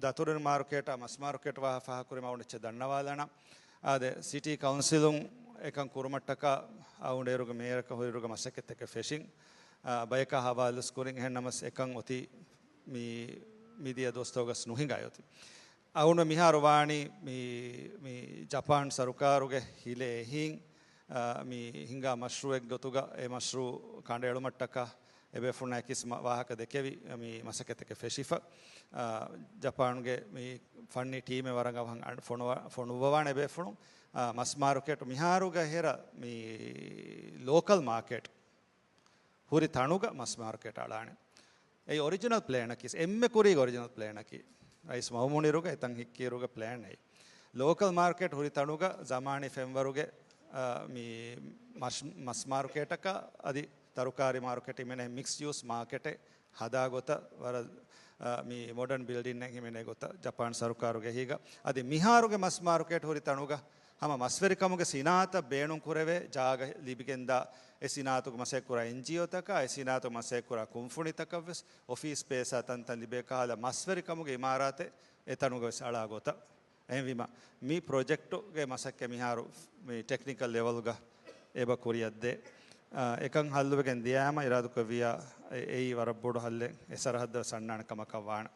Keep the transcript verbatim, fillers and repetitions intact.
ދަތުރު މާރުކޭޓާ މަސް މާރުކޭޓް ވާހަ ފާހަކުރީމަ އަޅުގަނޑު އެއްޗެއް ދަންނަވާލާނަން. އާދެ، ސިޓީ ކައުންސިލުން އެކަން ކުރުމަށްޓަކާ އަޅުގަނޑު އޭރުގެ މޭޔަރަކަށް ހުރިއިރުގަ މަސައްކަތްތަކެއް ފެށިން. އާ، ބަޔަކާ ހަވާލުވެސް ކުރިން. އެހެންނަމަސް އެކަން އޮތީ މި، މިދިޔަ ދުވަސްތަކުގަސް ނުހިނގާ އޮތީ. އަޅުގަނޑު މިހާރު ވާނީ މި، މި ޖަޕާން ސަރުކާރުގެ ހިލޭ އެހީން، އާ، މި ހިނގާ މަޝްރޫއެއް ގޮތުގަ އެ މަޝްރޫ ކަނޑައެޅުމަށްޓަކާ އެބޭފުޅުންނާ އެކިސް މަ-، ވާހަކަ ދެކެވި މި މަސައްކަތްތަކެއް ފެށިފަ. އާ، ޖަޕާންގެ މި ފަންނީ ޓީމެއް ވަރަށް އަވަހަށް އަން-، ފޮނުވާ-، ފޮނުއްވަވާނެ އެބޭފުޅުން. އާ، މަސް މާރުކޭޓް މިހާރުގަ ހެރަ މި ލޯކަލް މާކެޓް ހުރި ތަނުގަ މަސް މާރުކޭޓް އަޅާނެ. އެއީ އޮރިޖިނަލް ޕްލޭނަކީ، އެންމެ ކުރީގެ އޮރިޖިނަލް ޕްލޭނަކީ. ރައީސް މައުމޫނު އިރުގަ އެތަން ހިއްކިއިރުގަ ޕްލޭން އެއީ. ލޯކަލް މާރުކޭޓް ހުރި ތަނުގަ ޒަމާނީ ފެންވަރުގެ، އާ، މި މަސް-، މަސް މާރުކޭޓަކަށް އަދި ތަރުކާރީ މާރުކޭޓް ހިމެނޭ މިކްސް ޔޫސް މާކެޓެއް ހަދާ ގޮތަށް ވަރަށް، އާ، މި މޮޑަން ބިލްޑިންއެއް ހިމެނޭ ގޮތަށް ޖަޕާން ސަރުކާރުގެ އެހީގަ. އަދި މިހާރުގެ މަސް މާރުކޭޓް ހުރި ތަނުގަ ހަމަ މަސްވެރިކަމުގެ ސިނާއަތަށް ބޭނުން ކުރެވޭ ޖާގަ ލިބިގެންދާ، އެ ސިނާއަތުގެ މަސައްކަތް ކުރާ އެންޖީއޯތަކާ، އެ ސިނާއަތުގެ މަސައްކަތް ކުރާ ކުންފުނިތަކަށްވެސް އޮފީސް ސްޕޭސްއާ ތަންތަން ލިބޭ ކަހަލަ މަސްވެރިކަމުގެ އިމާރާތެއް އެ ތަނުގަވެސް އަޅާ ގޮތަށް. އެހެންވީމަ، މި ޕްރޮޖެކްޓުގެ މަސައްކަތް މިހާރު މި ޓެކްނިކަލް ލެވަލްގަ އެބަ ކުރިއަށްދޭ. އާ، އެކަން ހައްލުވެގެން ދިޔާމަ އިރާދަކުރެއްވިޔާ، އެ-، އެއީ ވަރަށް ބޮޑު ހައްލެއް، އެ ސަރަހައްދަށް އަންނާނެ ކަމަކަށް ވާނެ.